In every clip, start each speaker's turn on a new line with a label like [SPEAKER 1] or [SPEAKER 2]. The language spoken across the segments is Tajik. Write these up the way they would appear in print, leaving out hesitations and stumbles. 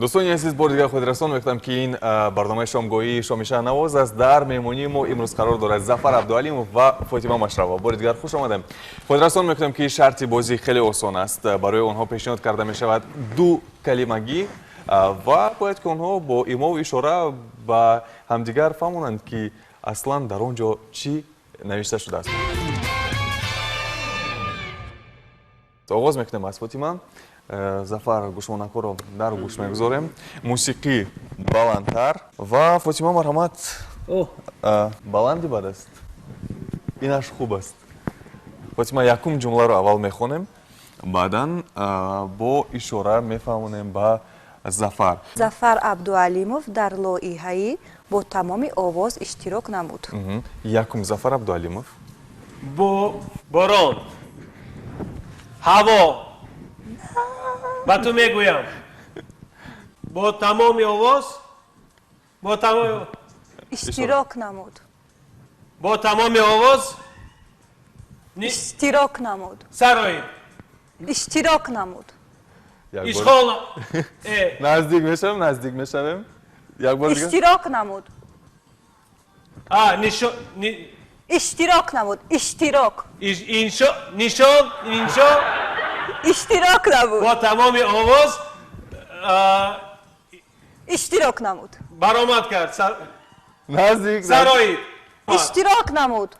[SPEAKER 1] Дӯстони азиз, бори дигар хотиррасон мекунам, ки ин барномаи шомгоҳии Шоми Шаҳнавоз аст. Дар меҳмонии мо имрӯз қарор дорад Зафар Абдуалимов ва Фотима Машрабова. Бори дигар хуш омадем. Хотиррасон мекунам, ки шарти бозӣ хеле осон аст. Барои онҳо пешниҳод карда мешавад ду калимагӣ ва бояд ки онҳо бо имову ишора ба ҳамдигар фаҳмонанд, ки аслан дар он ҷо чӣ навишта шудааст. Оғоз мекунем аз Фотима. Зафар, гӯшмонакҳоро дар гӯш мегузорем, мусиқӣ баландтар ва Фотима, марҳамат. Баланди бад аст, инаш хуб аст. Фотима, якум ҷумларо аввал мехонем, баъдан бо ишора мефаҳмонем ба Зафар.
[SPEAKER 2] Зафар Абдуалимов дар лоиҳаи бо тамоми овоз иштирок намуд.
[SPEAKER 1] Якум, Зафар Абдуалимов.
[SPEAKER 3] Бо борон, ҳаво, ба ту мегӯям, бо тамоми овоз, бо тамоми
[SPEAKER 2] Иштирок намуд.
[SPEAKER 3] Бо тамоми овоз.
[SPEAKER 2] Иштирок намуд.
[SPEAKER 3] Сароид.
[SPEAKER 2] Иштирок намуд.
[SPEAKER 3] Ишғол.
[SPEAKER 1] Наздик мешавем, наздик мешавем, як бор дигар.
[SPEAKER 2] Иштирок намуд. Иштирок намуд, иштирок.
[SPEAKER 3] Иншо, нишон, иншо.
[SPEAKER 2] Иштирок намуд.
[SPEAKER 3] Бо тамоми овоз.
[SPEAKER 2] Иштирок намуд.
[SPEAKER 3] Баромад кард.
[SPEAKER 1] Наздик.
[SPEAKER 3] Сароид.
[SPEAKER 2] Иштирок намуд.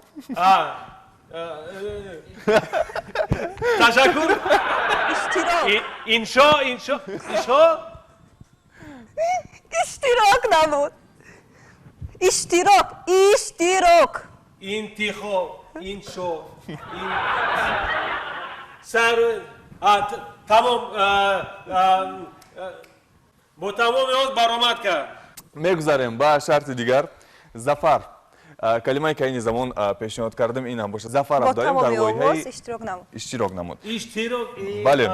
[SPEAKER 3] Ташаккур.
[SPEAKER 2] Иштирок.
[SPEAKER 3] Иншо, иншо, иншо.
[SPEAKER 2] Иштирок намуд, иштирок, иштирок.
[SPEAKER 3] Интихоб, иншо, сар, тамом, бо тамоми овоз баромад кард.
[SPEAKER 1] Мегузарем ба шарти дигар. Зафар, калимае ки айни замон пешниҳод кардем, ин ҳам бошад: Зафар Абдуалим дар лоиҳаи
[SPEAKER 2] иштирок намуд.
[SPEAKER 1] Иштирок намуд.
[SPEAKER 3] Иштирок.
[SPEAKER 1] Бале,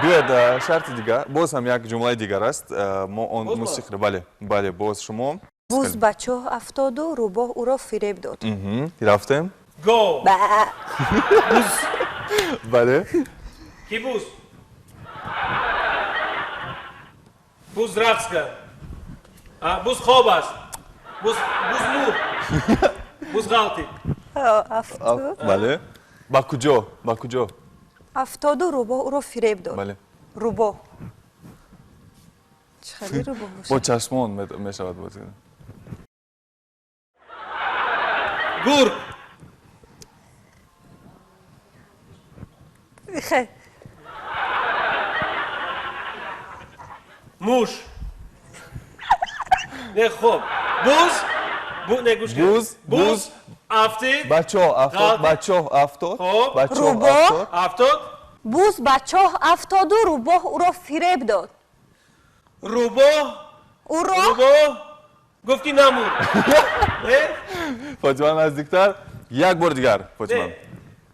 [SPEAKER 1] биёед, шарти дигар, боз ҳам як ҷумлаи дигар аст. Мо он мусиқиро, бале, бале, боз шумо.
[SPEAKER 2] Буз ба чоҳ афтоду рӯбоҳ ӯро фиреб дод.
[SPEAKER 1] Рафтем.
[SPEAKER 3] Гов.
[SPEAKER 1] Бале.
[SPEAKER 3] Ки буз? Буз рақс кард. Буз хоб аст. Буз, буз мурд. Буз ғалтид.
[SPEAKER 1] Бале, ба куҷо, ба куҷо?
[SPEAKER 2] Афтоду рӯбоҳ ӯро фиреб дод.
[SPEAKER 1] Бале.
[SPEAKER 2] Рӯбоҳ чӣ хеле рӯбоҳ
[SPEAKER 1] бо чашмон мешавад бозӣ.
[SPEAKER 3] Гург.
[SPEAKER 2] Хе.
[SPEAKER 3] Муш. Не, хоб. Буз. Не, гӯш.
[SPEAKER 1] Буз, буз.
[SPEAKER 3] Афтид.
[SPEAKER 1] Ба чоҳ афтод, ба чоҳ афтод.
[SPEAKER 3] Хоб.
[SPEAKER 1] Ба чоҳ
[SPEAKER 2] Рӯбоҳ.
[SPEAKER 1] афтод.
[SPEAKER 3] Афтод.
[SPEAKER 2] Буз ба чоҳ афтоду рӯбоҳ ӯро фиреб дод.
[SPEAKER 3] Рӯбоҳ.
[SPEAKER 2] Ӯро.
[SPEAKER 3] Рӯбоҳ гуфт, ки намурд.
[SPEAKER 1] Фотима, наздиктар, як бор дигар, Фотима.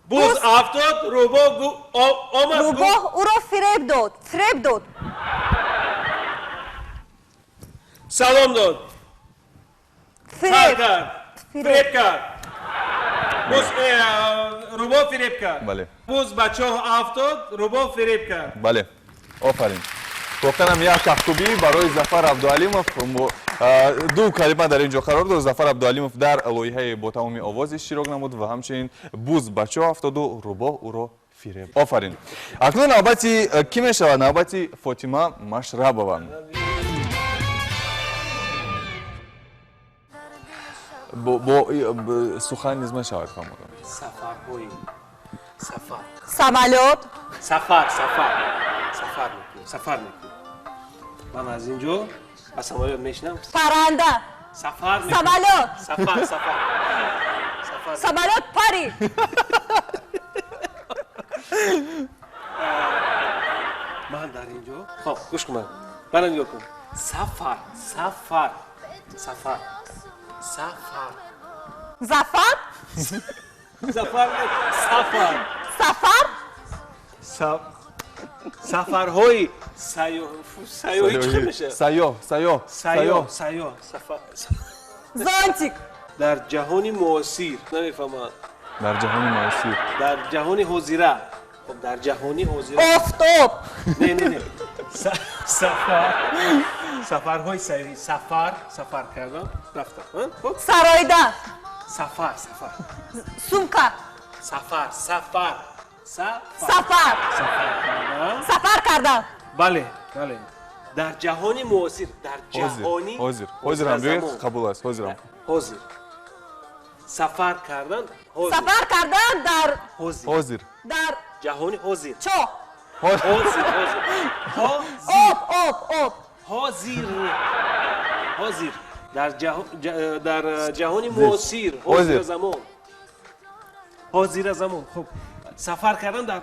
[SPEAKER 3] Буз афтод, рӯбоҳ омад.
[SPEAKER 2] Рӯбоҳ ӯро фиреб дод, фиреб дод.
[SPEAKER 3] Салом дод.
[SPEAKER 2] Фиреб.
[SPEAKER 3] Кард, фиреб кард. Буз, рӯбоҳ фиреб кард.
[SPEAKER 1] Бале.
[SPEAKER 3] Буз ба чоҳ афтод, рӯбоҳ фиреб кард.
[SPEAKER 1] Бале, офарин. Воқеан ҳам як кафкӯбӣ барои Зафар Абдуалимов. Ду калима дар ин ҷо қарор дошт: Зафар Абдуалимов дар лоиҳаи бо тамоми овоз иштирок намуд ва ҳамчунин буз ба чоҳ афтоду рӯбоҳ ӯро фиреб. Офарин. Акнун навбати кӣ мешавад? Навбати Фотима Машрабова. Бо сухан низ мешавад фаҳмода.
[SPEAKER 3] Сафарҳои, сафар.
[SPEAKER 2] Самолёт.
[SPEAKER 3] Сафар, сафар, сафар мекунем, сафар мекунем. Ман аз ин ҷо ба самолёт мешинам.
[SPEAKER 2] Парранда.
[SPEAKER 3] Сафар.
[SPEAKER 2] Самолёт.
[SPEAKER 3] Сафар, сафар, сафар.
[SPEAKER 2] Самолёт парид.
[SPEAKER 3] Ман дар ин ҷо, хоб, гӯш кун, ман мана нигоҳ кун. Сафар, сафар, сафар, сафар.
[SPEAKER 2] Зафар.
[SPEAKER 3] Зафар, сафар.
[SPEAKER 2] Сафар.
[SPEAKER 3] Сафарҳои сайёҳӣ чӣ мешавад?
[SPEAKER 1] Сайёҳ, сайёҳ.
[SPEAKER 3] Сайёҳ, сайёҳ, сафар.
[SPEAKER 2] Зонтик.
[SPEAKER 3] Дар ҷаҳони муосир намефаҳмам.
[SPEAKER 1] Дар ҷаҳони муосир.
[SPEAKER 3] Дар ҷаҳони ҳозира. Хоб, дар ҷаҳони ҳозира.
[SPEAKER 2] Офтоб.
[SPEAKER 3] Не, не, не. Сафар, сафарҳои сайёҳӣ, сафар, сафар кардан, рафтан. Хуб.
[SPEAKER 2] Сароидан.
[SPEAKER 3] Сафар, сафар.
[SPEAKER 2] Сумка.
[SPEAKER 3] Сафар, сафар, сафар.
[SPEAKER 2] Сафар.
[SPEAKER 3] Сафар кардан.
[SPEAKER 2] Сафар кардан.
[SPEAKER 3] Бале, бале, дар ҷаҳони муосир, дар ҷаҳони
[SPEAKER 1] Ҳозир, ҳозир ҳам биёед, қабул аст, ҳозирам.
[SPEAKER 3] Ҳозир сафар кардан, ҳозир.
[SPEAKER 2] Сафар кардан дар
[SPEAKER 3] Ҳозир.
[SPEAKER 1] Ҳозир.
[SPEAKER 2] Дар
[SPEAKER 3] Ҷаҳони ҳозир.
[SPEAKER 2] Чо.
[SPEAKER 3] Ҳозир, ҳозир, ҳозир.
[SPEAKER 2] Об, об, об.
[SPEAKER 3] Ҳозир, ҳозир, дар ҷаҳони муосир.
[SPEAKER 1] Ҳозир.
[SPEAKER 3] Ҳозира замон, ҳозира замон. Хуб, сафар кардан дар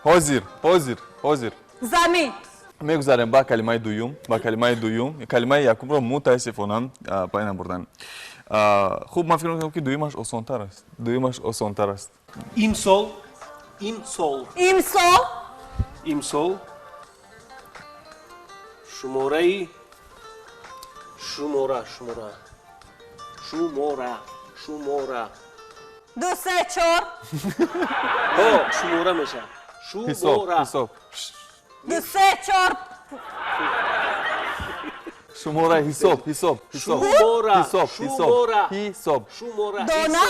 [SPEAKER 1] Ҳозир, ҳозир, ҳозир.
[SPEAKER 2] Замин.
[SPEAKER 1] Мегузарем ба калимаи дуюм, ба калимаи дуюм. Калимаи якумро мутаассифона пай набурдам. Хуб, ман фикр мекунам, ки дуюмаш осонтар аст, дуюмаш осонтар аст.
[SPEAKER 3] Имсол, имсол.
[SPEAKER 2] Имсол.
[SPEAKER 3] Имсол шумораи, шумора, шумора, шумора, шумора.
[SPEAKER 2] Ду, се, чор.
[SPEAKER 3] О, шумора мешавад.
[SPEAKER 1] Ҳисоб.
[SPEAKER 3] Шумора.
[SPEAKER 1] Ҳисоб.
[SPEAKER 2] Ду, се, чор.
[SPEAKER 1] Шумора, ҳисоб, ҳисоб, ҳисоб.
[SPEAKER 3] Шумора.
[SPEAKER 1] Ҳисоб, ҳисоб.
[SPEAKER 3] Шумора.
[SPEAKER 1] Ҳисоб.
[SPEAKER 3] Шумора.
[SPEAKER 2] Дона.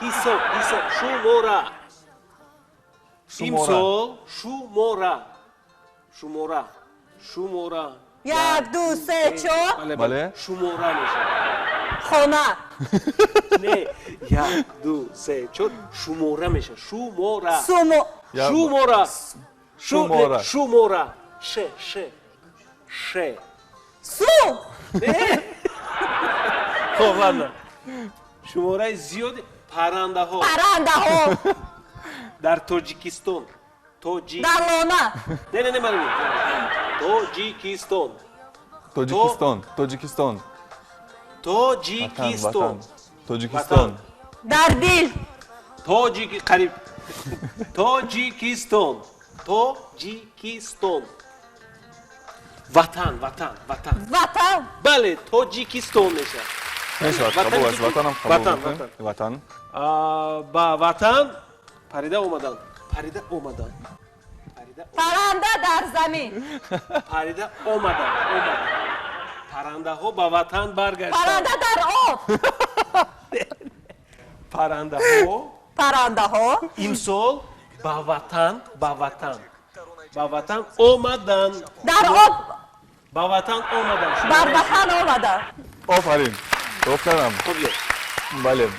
[SPEAKER 3] Ҳисоб, ҳисоб, шумора.
[SPEAKER 1] Шумора.
[SPEAKER 3] Имсол шумора, шумора, шумора.
[SPEAKER 2] Як, ду, се, чор.
[SPEAKER 3] Бале.
[SPEAKER 1] Бале.
[SPEAKER 3] Бале, шумора мешавад.
[SPEAKER 2] Хона.
[SPEAKER 3] Не, як, ду, се, чор, шумора мешавад, шумора.
[SPEAKER 2] Сумо.
[SPEAKER 3] Шумора.
[SPEAKER 1] Шумора.
[SPEAKER 3] Не, шумора, ше, ше, ше.
[SPEAKER 2] Су.
[SPEAKER 3] Хоб, ладно, шумораи зиёди паррандаҳо
[SPEAKER 2] Паррандаҳо.
[SPEAKER 3] дар Тоҷикистон, тоҷи
[SPEAKER 2] Дар лона.
[SPEAKER 3] Не, не, не, ман Тоҷикистон.
[SPEAKER 1] Тоҷикистон, Тоҷикистон.
[SPEAKER 3] Тоҷикистон.
[SPEAKER 1] Ватан, Тоҷикистон.
[SPEAKER 2] Дар дил.
[SPEAKER 3] Тоҷики, қариб, Тоҷикистон, Тоҷикистон, ватан, ватан, ватан.
[SPEAKER 2] Ватан.
[SPEAKER 3] Бале, Тоҷикистон мешавад.
[SPEAKER 1] Мешавад.
[SPEAKER 3] Ватан.
[SPEAKER 1] Қабул аст, ватанам қабул
[SPEAKER 3] Ватан,
[SPEAKER 1] мекунем.
[SPEAKER 3] ватан.
[SPEAKER 1] Ватан.
[SPEAKER 3] Ба ватан парида омадан, парида омадан, парида.
[SPEAKER 2] Парранда дар замин.
[SPEAKER 3] Парида омадан, омадан, паррандаҳо ба ватан баргаштанд.
[SPEAKER 2] Парранда дар об.
[SPEAKER 3] Паррандаҳо.
[SPEAKER 2] Паррандаҳо.
[SPEAKER 3] Имсол ба ватан, ба ватан, ба ватан омадан.
[SPEAKER 2] Дар об.
[SPEAKER 3] Ба ватан омадан.
[SPEAKER 2] Бар ватан омадан.
[SPEAKER 1] Офарин, офарам.
[SPEAKER 3] Хуб ё.
[SPEAKER 1] Бале,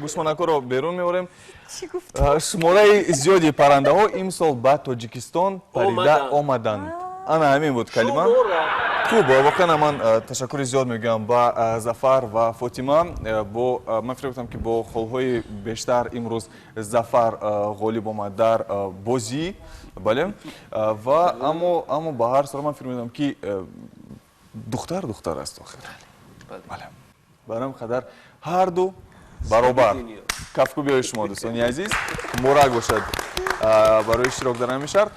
[SPEAKER 1] гӯшмонакҳоро берун меорем.
[SPEAKER 2] Чӣ гуфт?
[SPEAKER 1] Шумораи зиёди паррандаҳо имсол ба Тоҷикистон парида
[SPEAKER 3] Омаданд.
[SPEAKER 1] омаданд. Ана ҳамин буд калима.
[SPEAKER 3] Шумора.
[SPEAKER 1] Хуб, воқеан ман ташаккури зиёд мегӯям ба Зафар ва Фотима. Бо ман фикр мекунам, ки бо холҳои бештар имрӯз Зафар ғолиб омад дар бозӣ, бале. Ва аммо ба ҳар сурат ман фикр мекунам, ки духтар духтар аст охир, бале. Бар ҳамин қадар ҳарду баробар. Кафкӯбиҳои шумо, дӯстони азиз, муборак бошад барои иштирок дар ҳамин шарт.